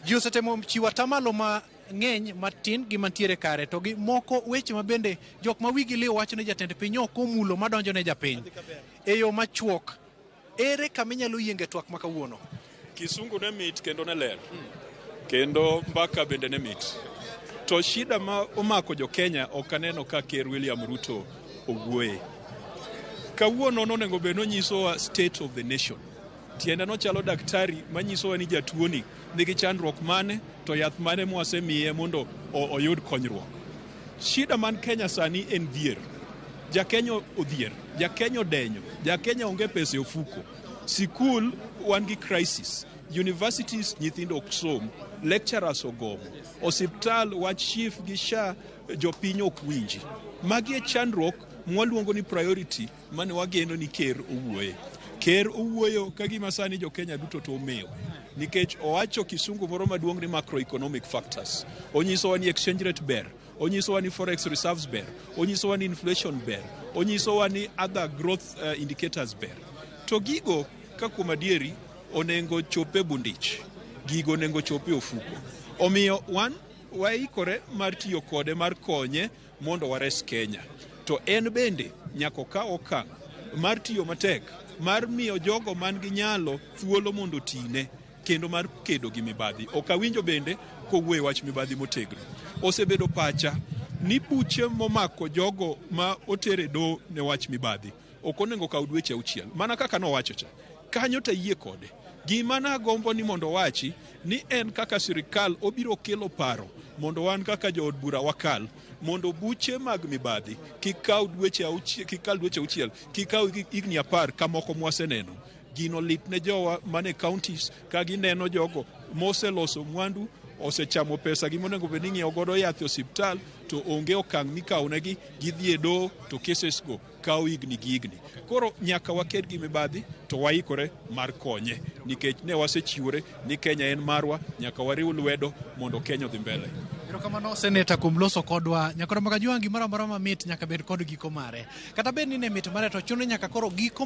Ji osetemo chiwo atamalo mang'eny matin gi mantiere kare to gi moko weche ma bende jok ma wigi liw wacho ni jatend piny ok omulo madonjo ne japiny. E yo machuok, ere kama inyalo yienge twak ma kawuono? Kisungu ne mit kendo ne ler. Kendo mbaka bende ne mit. To shida ma omako jo Kenya ok aneno ka Ker William Ruto owuoye. Kawuono nonego bed nonyisowa state of the nation. Tiende nochalo daktari manyisowa ni jatuoni nigi chandruok mane to yath mane mwasemiye mondo oyud konyruok. Shida man Kenya sani en dhier. Jakenya odhier, Jakenya odenyo, Jakenya onge pesa e ofuko. Sikul wan gi crisis. Universities nyithindo ok som, lecturers ogomo. Osiptal wach SHIF gi SHA jopiny ok winji. Magi e chandruok mwaluongo ni priority mane wageno ni ker owuoye. Ker owuoyo ka gima sani jo Kenya duto to omewo. Nikech owacho kisungu moro maduong' ni macroeconomic factors. Onyisowa ni exchange rate ber, onyisowa ni forex reserves ber, onyisowa ni inflation ber, onyisowa ni other growth indicators ber. To gigo ka kuom adieri onego chope bundich, gigo onego chope ofuko. Omiyo wan waikore mar tiyo kode mar konye mondo wares Kenya. To en bende nyaka okaw okang' mar tiyo matek mar miyo jogo man gi nyalo thuolo mondo otine kendo mar kedo gi mibadhi. Ok awinjo bende kowuoyo e wach mibadhi motegno. Osebedo pacha ni buche momako jogo ma oter e doho ne wach mibadhi ok onego kaw dweche auchiel mana kaka nowacho cha. Kanyo to ayie kode. Gima nagombo ni mondo owachi ni en kaka sirikal obiro kelo paro mondo wan kaka jood bura wakal mondo buche mag mibadhi kik kaw dweche auchiel, kik kal dweche auchiel, kik kaw higni 10 ka moko mwaseneno. Gino lit ne jowa mane counties ka gineno jogo moseloso mwandu osechamo pesa gi monego bed ni ing'iewo godo yath e osiptal to onge okang' mikawonegi, gidhi e doho to cases go kawo higni gi higni. Koro nyaka waked gi mibadhi to waikore mar konye nikech ne wasechiwore ni Kenya en marwa, nyaka wariw lwedo mondo Kenya odhi mbele. Erokamano seneta kuom loso kodwa. Nyakoro Magajuang' gimoro amora mamit nyaka bed kod giko mare. Kata bed ni ne mit mare to chuno nyaka koro giko.